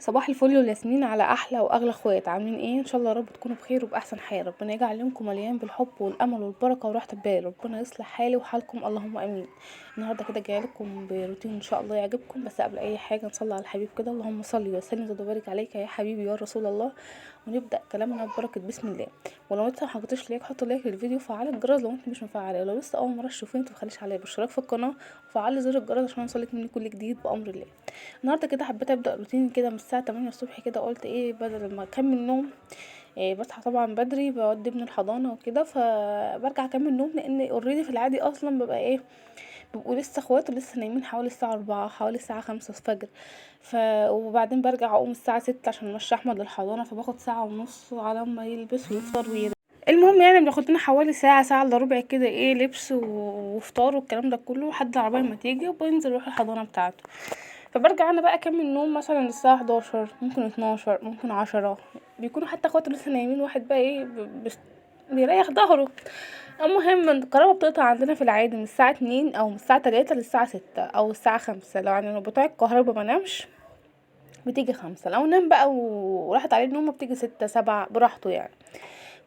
صباح الفل والياسمين على احلى واغلى اخوات. عاملين ايه؟ ان شاء الله يا رب تكونوا بخير وباحسن حال. ربنا يجعل يومكم مليان بالحب والامل والبركة وراحة البال. ربنا يصلح حالي وحالكم، اللهم امين. النهارده كده جاية لكم بروتين ان شاء الله يعجبكم، بس قبل اي حاجة نصلي على الحبيب كده. اللهم صل وسلم وبارك عليك يا حبيبي يا رسول الله. ونبدا كلامنا ببركة بسم الله. ولو انت ما حطيتش like حط like للفيديو وفعل الجرس لو انت مش مفعله. لو لسه اول مرة تشوفيني متبخليش عليا بالاشتراك في القناة وفعلي زر الجرس عشان يوصلك مني كل جديد بامر الله. النهارده كده حبيت ابدا روتين كده من الساعة 8 الصبح كده. قلت ايه بدل ما اكمل نوم، إيه بصحى طبعا بدري بودي ابن الحضانة وكده، فبرجع اكمل نوم لان already في العادي اصلا ببقى ايه بيبقوا لسه اخواته لسه نايمين حوالي الساعة 4 حوالي الساعة 5 الفجر. وبعدين برجع اقوم الساعة 6 عشان امشي احمد للحضانه، فباخد ساعة ونص على ما يلبس ويفطر ويرجع. المهم يعني بناخد لنا حوالي ساعة، ساعة الا ربع كده ايه لبس وفطار والكلام ده كله لحد العربية ما تيجي، وبنزل اروح الحضانة بتاعته. فبرجع انا بقى اكمل نوم مثلا الساعة 11 ممكن 12 ممكن 10، بيكونوا حتى اخواته لسه نايمين. واحد بقى ايه بيريح ظهره. المهم الكهرباء بتقطع عندنا في العادي من الساعة 2 او من الساعة 3 للساعة 6 او الساعة 5. لو يعني لو بتاع الكهرباء ما نامش بتيجي 5، لو نام بقى وراحت عليه النوم بتيجي 6 7 براحته يعني.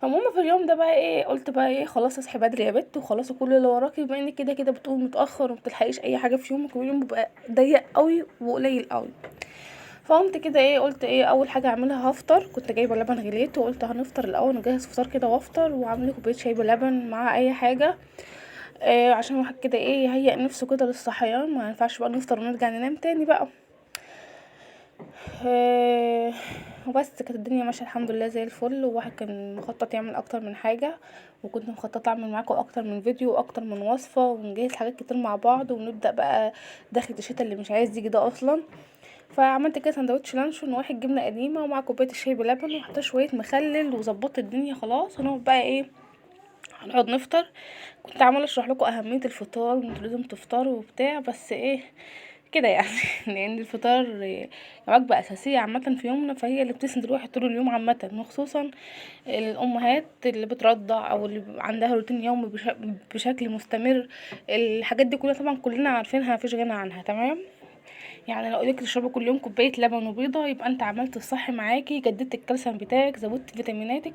فالمهم في اليوم ده بقى ايه قلت بقى ايه خلاص اصحي بدري يا بت وخلاص كل اللي وراكي، بما انك كده كده بتقومي متاخر ومبتلحقيش اي حاجة في يومك واليوم بيبقى ضيق قوي وقليل قوي. فقمت كده ايه قلت ايه اول حاجة اعملها هفطر. كنت جايبه لبن غليته وقلت هنفطر الاول، نجهز فطار كده وافطر، واعمل لي كوباية شاي بلبن مع اي حاجة إيه عشان الواحد كده ايه يهيئ نفسه كده للصحيان. ما ينفعش بقى نفطر ونرجع ننام تاني بقى. وبس كانت الدنيا ماشية الحمد لله زي الفل. وواحد كان مخطط يعمل اكتر من حاجة، وكنت مخططه اعمل معاكم اكتر من فيديو واكتر من وصفه ونجهز حاجات كتير مع بعض، ونبدا بقى داخل الشتا اللي مش عايز يجي ده اصلا. فعملت كده سندوتش لانشون وواحد جبنه قديمة ومع كوباية الشاي بلبن وحطيت شوية مخلل وظبطت الدنيا. خلاص هنقعد بقى ايه هنقعد نفطر. كنت عماله اشرح لكم اهمية الفطار وانتوا لازم تفطروا وبتاع، بس ايه كده يعني لان الفطار وجبة اساسية عامة في يومنا، فهي اللي بتسند الواحد طول اليوم عامة، وخصوصا الامهات اللي بترضع او اللي عندها روتين يومي بشكل مستمر. الحاجات دي كلها طبعا كلنا عارفينها مفيش غنى عنها. تمام يعني لو قلت تشربي كل يوم كوباية لبن وبيضه يبقى انت عملت الصح معاكي، جددت الكالسيوم بتاعك، زودت فيتاميناتك،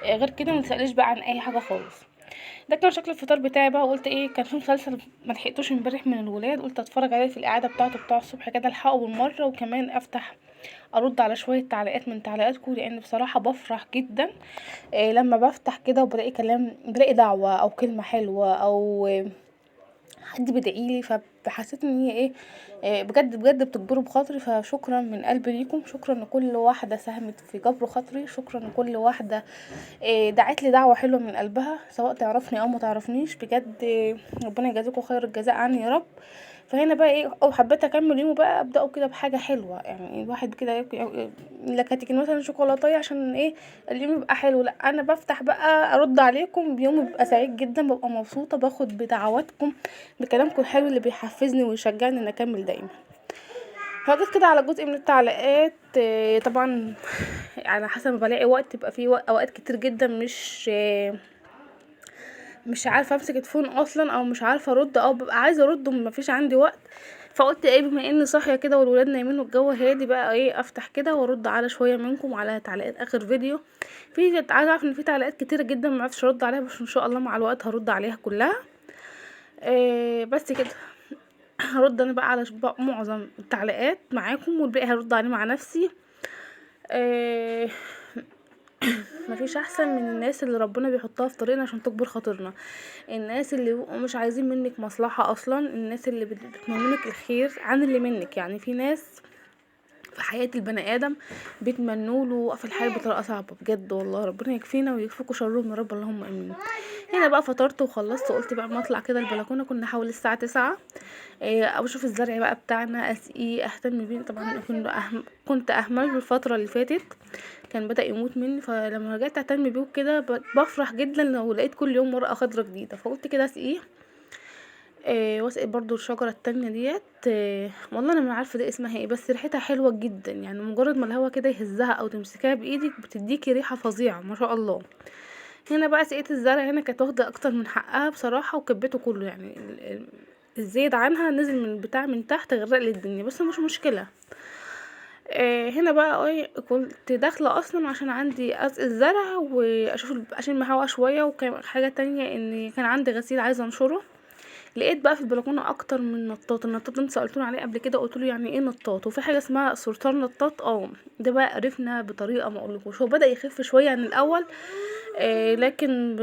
غير كده ما تساليش بقى عن اي حاجة خالص. ده كان شكل الفطار بتاعي بقى. وقلت ايه كان في مسلسل ما لحقتوش امبارح من الولاد، قلت اتفرج عليه في القعدة بتاعته بتاع الصبح كده الحقه بالمرة، وكمان افتح ارد على شوية تعليقات من تعليقاتكم، لان بصراحة بفرح جدا إيه لما بفتح كده وبلاقي كلام، بلاقي دعوه او كلمة حلوة او حد بيدعيلي، فحسيت ان هي ايه بجد بجد بتجبروا بخاطري. فشكرا من قلبي ليكم، شكرا لكل واحدة ساهمت في جبر خاطري، شكرا لكل واحدة دعت لي دعوه حلوة من قلبها سواء تعرفني او ما تعرفنيش. بجد ربنا يجازيكم خير الجزاء عني يا رب. فهنا بقى ايه او حبيت اكمل يومي بقى ابداه كده بحاجة حلوة، يعني الواحد كده لك هتيجي مثلا شوكولاتة عشان ايه اليوم يبقى حلو. لا انا بفتح بقى ارد عليكم، بيومي بيبقى سعيد جدا، ببقى مبسوطة، باخد بدعواتكم بكلامكم الحلو اللي بيحفزني ويشجعني ان اكمل دايما. فجيت كده على جزء من التعليقات. طبعا على حسب ما بلاقي وقت، يبقى في اوقات كتير جدا مش عارفه امسك الفون اصلا، او مش عارفه ارد، او ببقى عايزه ارد ومفيش عندي وقت. فقلت ايه بما اني صاحية كده والولاد نايمين والجو هادي بقى ايه افتح كده وارد على شوية منكم على تعليقات اخر فيديو. في عايزه اعرف ان في تعليقات كتيرة جدا ما عرفتش ارد عليها، بس ان شاء الله مع الوقت هرد عليها كلها. إيه بس كده هرد انا بقى على معظم التعليقات معاكم، والباقي هرد عليه مع نفسي. إيه مفيش احسن من الناس اللي ربنا بيحطها في طريقنا عشان تكبر خاطرنا، الناس اللي بيبقوا مش عايزين منك مصلحة اصلا، الناس اللي بتتمنى لك الخير عن اللي منك. يعني في ناس في حياة البني ادم بيتمنوا له وقف الحياة بطريقة صعبة بجد والله، ربنا يكفينا ويكفيكوا شرهم يا رب، اللهم امين. هنا بقى فطرت وخلصت، وقلت بقى ما اطلع كده البلكونه. كنا حوالي الساعة 9 اشوف الزرع بقى بتاعنا، اسقيه، اهتم بيه. طبعا كنت اهمله الفترة اللي فاتت، كان بدا يموت مني، فلما رجعت اهتم بيه وكده بفرح جدا لو لقيت كل يوم ورقة خضرا جديدة. فقلت كده اسقيه، واسقي برضو الشجرة التانية ديت. والله انا ما عارفه دي اسمها ايه، بس ريحتها حلوة جدا، يعني مجرد ما الهوا كده يهزها او تمسكها بايدك بتديكي ريحه فظيعة ما شاء الله. هنا بقى سقيت الزرع، هنا كانت واخده اكتر من حقها بصراحة، وكبته كله يعني الزيت عنها نزل من بتاع من تحت غرق لي الدنيا، بس مش مشكلة. هنا بقى ايه كنت داخله اصلا عشان عندي اسقي الزرع واشوف اشم هوا شوية، وكان حاجة تانية ان كان عندي غسيل عايزه انشره. لقيت بقى في البلكونه اكتر من نطاط. النطاط ده انتوا سالتوني عليه قبل كده، قلت له يعني ايه نطاط؟ وفي حاجة اسمها صرصار نطاط. ده بقى قرفنا بطريقة ما اقولكوش. هو بدا يخف شوية عن الاول، لكن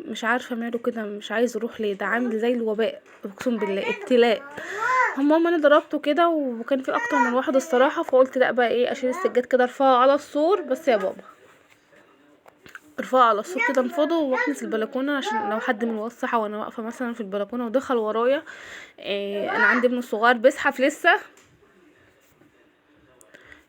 مش عارفه ماله كده، مش عايز يروح ليه، ده عامل زي الوباء اقسم بالله، ابتلاء. المهم انا ضربته كده، وكان في اكتر من واحد الصراحة، فقلت لا بقى ايه اشيل السجاد كده ارفعه على السور. بس يا بابا ارفعه على السور كده انفضه، واكنس البلكونه عشان لو حد من الولاد صحى وانا واقفة مثلا في البلكونه ودخل ورايا. انا عندي ابن الصغير بيزحف لسه،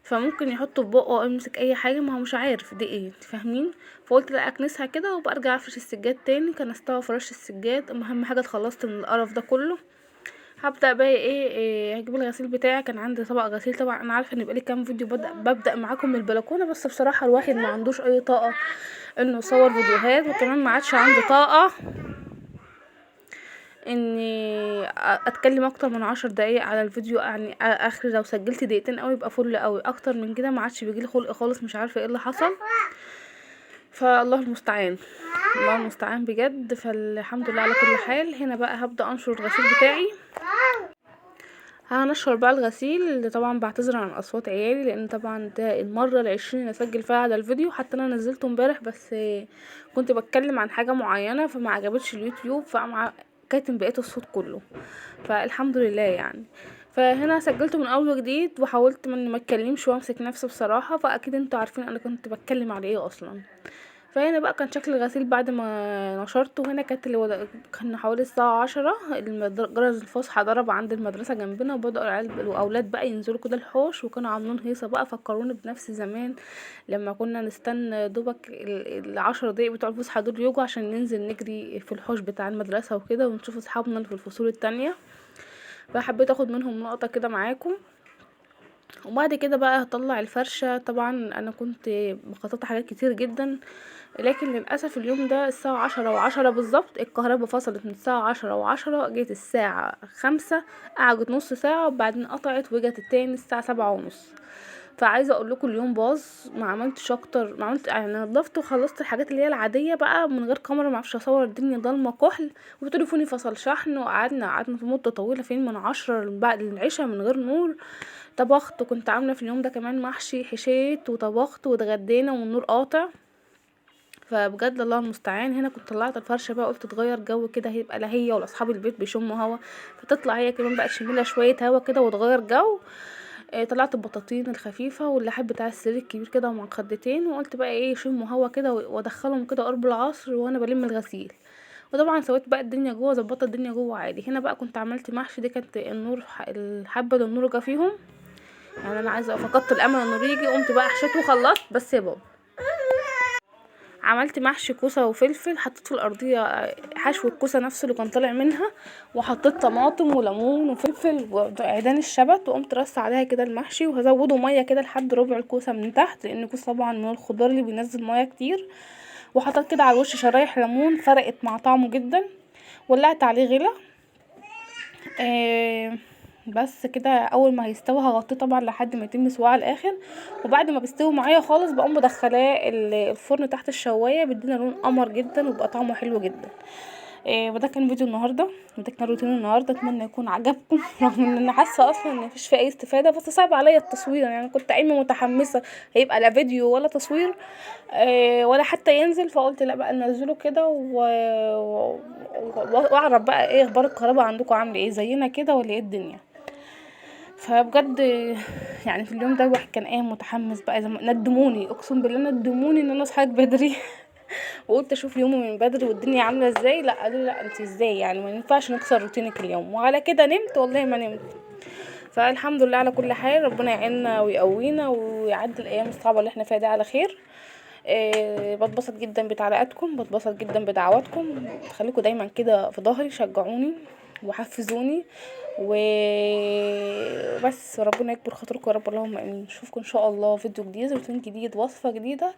فممكن يحطه في بقه او يمسك اي حاجة، ما هو مش عارف دي ايه، انت فاهمين. فقلت لا اكنسها كده وبرجع افرش السجاد تاني. كنستها وفرشت السجاد. اهم حاجة اتخلصت من القرف ده كله. هبدا بقى ايه هجيب الغسيل بتاعي. كان عندي طبق غسيل، طبعا انا عارفه ان بقالي كام فيديو ببدا معاكم من البلكونه، بس بصراحة الواحد ما عندوش اي طاقة انه يصور فيديوهات، وكمان ما عادش عنده طاقة اني اتكلم اكتر من 10 دقايق على الفيديو. يعني اخر لو سجلت دقيقتين قوي يبقى فل قوي، اكتر من كده ما عادش بيجيلي خلق خالص، مش عارفه ايه اللي حصل. فالله المستعان، الله المستعان بجد. فالحمد لله على كل حال. هنا بقى هبدا انشر الغسيل بتاعي. هنشر بقى الغسيل، اللي طبعا بعتذر عن اصوات عيالي لان طبعا ده المرة ال20 اللي اسجل فيها على الفيديو. حتى انا نزلته امبارح بس كنت بتكلم عن حاجة معينة فما عجبتش اليوتيوب، فقام كاتم بقية الصوت كله، فالحمد لله يعني. فهنا سجلته من اول وجديد، وحاولت من ما اتكلمش وامسك نفسي بصراحة، فاكيد انتوا عارفين انا كنت بتكلم على ايه اصلا. فهنا بقى كان شكل الغسيل بعد ما نشرته. هنا كانت كان حوالي الساعة 10، جرس الفسحة ضرب عند المدرسة جنبنا، وبدأوا العيال الأولاد بقى ينزلوا كده الحوش، وكانوا عاملين هيصة بقى. فكروني بنفس زمان لما كنا نستنى دوبك ال10 دقايق بتوع الفسحة دول يجوا عشان ننزل نجري في الحوش بتاع المدرسة وكده، ونشوف اصحابنا اللي في الفصول التانية. فحبيت اخد منهم لقطة كده معاكم. وبعد كده بقى هطلع الفرشة. طبعا انا كنت مخططة حاجات كتير جدا، لكن للأسف اليوم ده الساعة 10:10 بالظبط الكهرباء فصلت. من الساعة 10:10 جيت الساعة 5، قعدت نص ساعة وبعدين قطعت وجت التاني الساعة 7:30. فعايزة اقول لكم اليوم باظ، ما عملتش اكتر، ما عملت يعني، نظفت وخلصت الحاجات اللي هي العادية بقى من غير كاميرا، ما اعرفش اصور، الدنيا ضلمة كحل، وتليفوني فصل شحن، وقعدنا في مدة طويلة فين من 10 بعد العشاء من غير نور. طبخت، وكنت عاملة في اليوم ده كمان محشي، حشيت وطبخت واتغدينا والنور قاطع. فبجد الله المستعان. هنا كنت طلعت الفرشة بقى، قلت تغير جو كده، هيبقى لا هي ولا اصحاب البيت بيشموا هوا، فتطلع هي كمان بقى تشم لها شوية هوا كده وتغير جو. طلعت البطاطين الخفيفة واللحاف بتاع السرير الكبير كده ومع خدتين، وقلت بقى ايه يشموا هوا كده وادخلهم كده قرب العصر وانا بلم الغسيل. وطبعا سويت بقى الدنيا جوه، ظبطت الدنيا جوه عادي. هنا بقى كنت عملت محشي، دي كانت النور الحبة اللي النور جه فيهم، يعني انا عايزه فقدت الامل النور يجي، قمت بقى حشيت وخلصت. بس يا بابا عملت محشي كوسة وفلفل، حطيت في الارضية حشو الكوسه نفسه اللي كان طالع منها، وحطيت طماطم وليمون وفلفل وعيدان الشبت، وقمت رص عليها كده المحشي، وهزوده مية كده لحد ربع الكوسه من تحت، لان الكوسه طبعا من الخضار اللي بينزل مية كتير. وحطيت كده على الوش شرايح ليمون، فرقت مع طعمه جدا. ولعت عليه غلا بس كده. اول ما هيستوي هغطيه طبعا لحد ما يتم سواه على الاخر، وبعد ما بيستوي معايا خالص بقوم مدخلاه الفرن تحت الشوايه، بيدينا لون قمر جدا وبقى طعمه حلو جدا. وده كان فيديو النهارده، وده كان روتين النهارده. اتمنى يكون عجبكم، رغم ان انا حاسه اصلا ان مفيش فيه اي استفاده، بس صعب عليا التصوير، يعني كنت قايمة متحمسة هيبقى لا فيديو ولا تصوير ولا حتى ينزل، فقلت لا بقى ننزله كده واعرف بقى ايه اخبار الكهرباء عندكم عامله ايه، زينا كده ولا ايه الدنيا. فبجد يعني في اليوم ده الواحد كان قايم متحمس بقى، زي ما ندموني اقسم بالله ندموني ان انا صحيت بدري وقلت اشوف يومي من بدري والدنيا عامله ازاي. لا قالوا لي لا انت ازاي، يعني ما ينفعش نكسر روتينك اليوم، وعلى كده نمت والله ما نمت. فالحمد لله على كل حال، ربنا يعيننا ويقوينا ويعدي الايام الصعبة اللي احنا فيها دي على خير. بتبسط جدا بتعليقاتكم، بتبسط جدا بدعواتكم، خليكم دايما كده في ظهري، شجعوني وحفزوني وبس، ربنا يكبر خاطركم يا رب، اللهم امين. نشوفكم ان شاء الله فيديو جديد، روتين جديد، وصفه جديدة.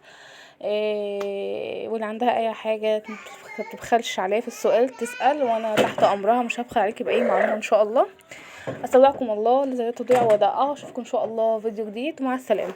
واللي عندها اي حاجة ما تبخلش عليا في السؤال تسال، وانا تحت امرها، مش هبخل عليكي باي معلومة ان شاء الله. استودعكم الله الذي لا تضيع ودائعه. اشوفكم ان شاء الله فيديو جديد. مع السلامة.